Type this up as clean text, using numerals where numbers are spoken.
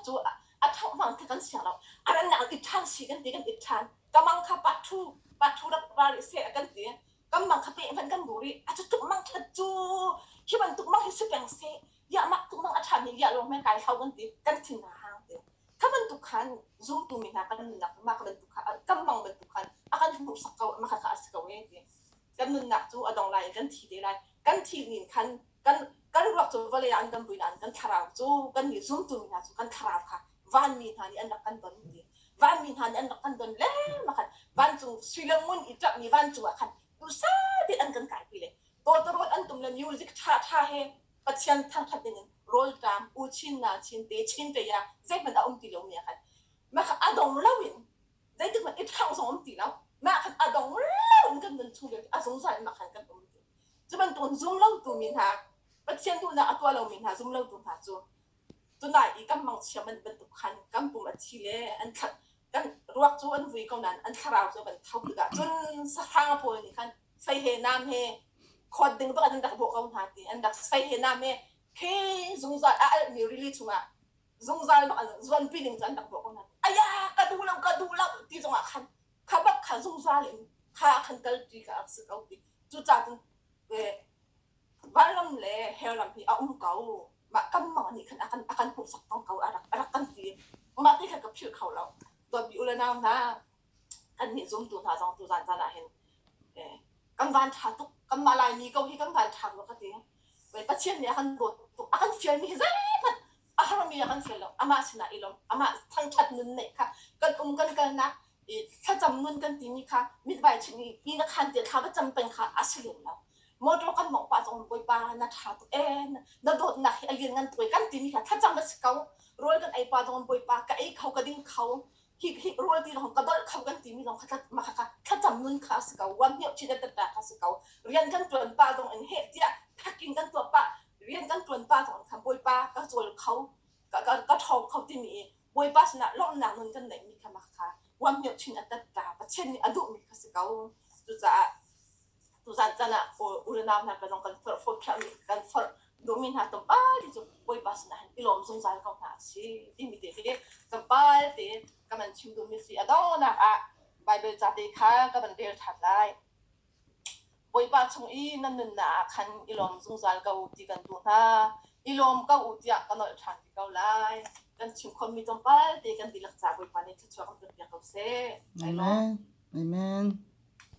cu a ṭhangh hmang kha kan siang lo. A rannak i ṭhan si kan ti kan i ṭhan. Ka mang kha pathu pathu rak ra rih seh kan ti. Kan mang kha peh hmanh kan bu rih. A cu tuk mang ṭhat cu hi bantuk mang hi si peng seh. Ya mah tuk mang a ṭhami ya lawng hme kai hlau kan ti. Kan thin a hang ti. Kha bantuk khan zumtu mi hna kan nunnak mah bantuk kha kan mang bantuk khan a kan hmuhsak ko mah kha a si ko e ti. Kan nunnak cu a dong lai i kan thi te lai. Kan thih nin khan kan kan ruak cu vawlei ah an kan vui nain kan thlarau cu kan nih zumtu mi hna cu kan thlarau kha vanmi hna nih an rak kan don ti. Vanmi hna nih an rak kan don lengmang khan vancung sui le ngun i ṭapmi vancung ah khan duhsah tein an kan kaipi le tawtawrawt an tum le music ṭha ṭha he Pathian thangṭhat dingin rawlṭam u chin na chin te chin te ya zeihmanh a um ti lomi ah khan mah kha a dong loin zeitik hmanh i ṭhangh zong um ti lo mah khan a dong loin kan nun chung vialte a zungzal in mah khan kan um ti. Cu bantukin zum lotu mi hna Pathian duhnak a tuah lomi hna zum lotu hna cu tunai i kan mangchia man bantuk khan kan pum a thi le an thla kan ruak cu an vui ko nain an thlarau cu van tho tikah cun sahrang pawl nih khan fei he nam he khawt ding bak an rak bawh ko hna ti an rak fei he nam he khi zungzal a alhmi rili chungah zungzal bak an zuanpi ding cu an rak bawh ko hna aya ka duh lo ka duh lo ti zongah khan kha bak kha zungzal in kha khan kalpi ka rak si ko ti cucaah cun Vanram le hell-ram hi a um ko. Mah kan mang nih khan a kan a kan hmuhsak tong ko a rak a rak kan ti. Mah ti khan ka philh kho lo. Dawtmi u le nau hna, kannih zumtu hna zong tuzan caan ah hin eh, kan van ṭha tuk. Kanmah Laimi ko hi kan van ṭha rua ka ti. Pathian nih a kan dawt tuk. A kan fialmi hi zeihmanh a harmi a kan fial lo. Amah sinah i lawm. Amah thangṭhat nun neih kha kan um kan kalnak i thlacam nun kan timi kha mitvai chim i ni na khan tiah thla va cam peng kha a si lem lo. Motor kan mawngh pah zong Bawipa na ṭha tuk ee na dawtnak hi a lianngan tuk ee kan timi kha thlacam a si ko. Rawl kan ei pah zong Bawipa ka ei kho ka ding kho hi hi rawl ti zong ka dolh kho kan timi zong kha mah kha thlacam nun kha a si ko. Wan hniauh chin a kha si ko. Rian kan ṭuan pah zong in heh tiah packing kan tuah pah rian kan ṭuan pah zong kha Bawipa ka cawl kho ka ka ka ṭhawng kho timi i Bawipa sinah lawmhnak nun kan neihmi kha mah kha huam hniauh chin a tat ta Pathian nih a duhmi kha si ko. Cucaah tuzan caan ah u le nau hna ka zong kan forh forh kan forh duhmi hna tlawmpal te cu Bawipa sinah hin i lawm zungzal ko hna a si timi te hi tlawmpal te ka van chim duhmi si. A donghnak ah Baibal ca te kha ka van rel ṭhan lai. Bawipa chung i nan nunnak ah khan i lawm zungzal ko u ti kan duh hna. I lawm ko u tiah ka nolh ṭhan te ko lai. Kan chim khawmmi tlawmpal te kan dihlak ca Bawipa nih thluachuah kan pek piak ko seh. Amen. Amen.